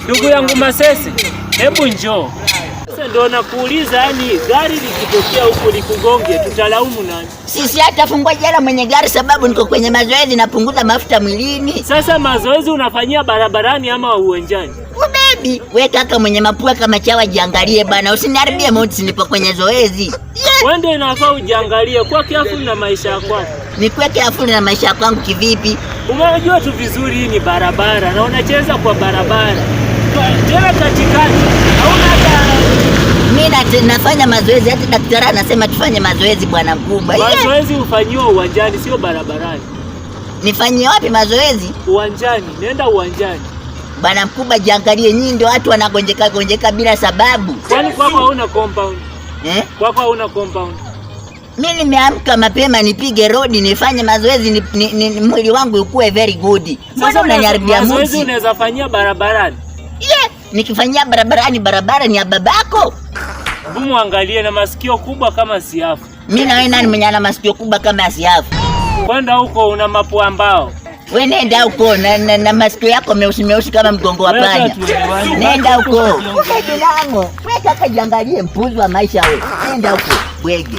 Ndugu yangu Masese, hebu njoo. Sasa ndo nakuuliza, yani gari likitokea huku likugonge, tutalaumu nani? Sisi atafungwa jela mwenye gari, sababu niko kwenye mazoezi, napunguza mafuta mwilini. Sasa mazoezi unafanyia barabarani ama uwanjani? Baby, we kaka mwenye mapua kama chawa, jiangalie bana, usiniharibie mood, nipo kwenye zoezi. Yeah. Wewe ndio inafaa ujiangalie kwa kiafu na maisha yako. Nikuwe careful na maisha kwangu kivipi? Unajua tu vizuri hii ni barabara na unacheza kwa barabara tena katikati, hauna hata Mimi nafanya mazoezi, hata daktari anasema tufanye mazoezi bwana mkubwa. Yeah. Mazoezi hufanyiwa uwanjani, sio barabarani. Nifanyie wapi mazoezi? Uwanjani, nenda uwanjani. Bwana mkubwa, jiangalie, nyinyi ndio watu wanagonjeka gonjeka bila sababu. Kwani kwako hauna compound? Eh? Kwako hauna compound? Mimi nimeamka mapema nipige rodi nifanye mazoezi ni mwili wangu ukue very good. Mbona Sasa unaniharibia mazoezi mood? unaweza fanyia barabarani. Yeah, nikifanyia barabarani, barabara ni ya babako. Hebu angalie na masikio kubwa kama siafu. Mimi na wewe nani mwenye ana masikio kubwa kama ya siafu? Kwenda huko una mapua mbao. We nenda huko na masikio yako meusi meusi kama mgongo wa Wewe panya. tuelewane. Nenda huko. Wewe Bilango. Wewe kaka jiangalie, mpuzi wa maisha wewe. Nenda huko bwege.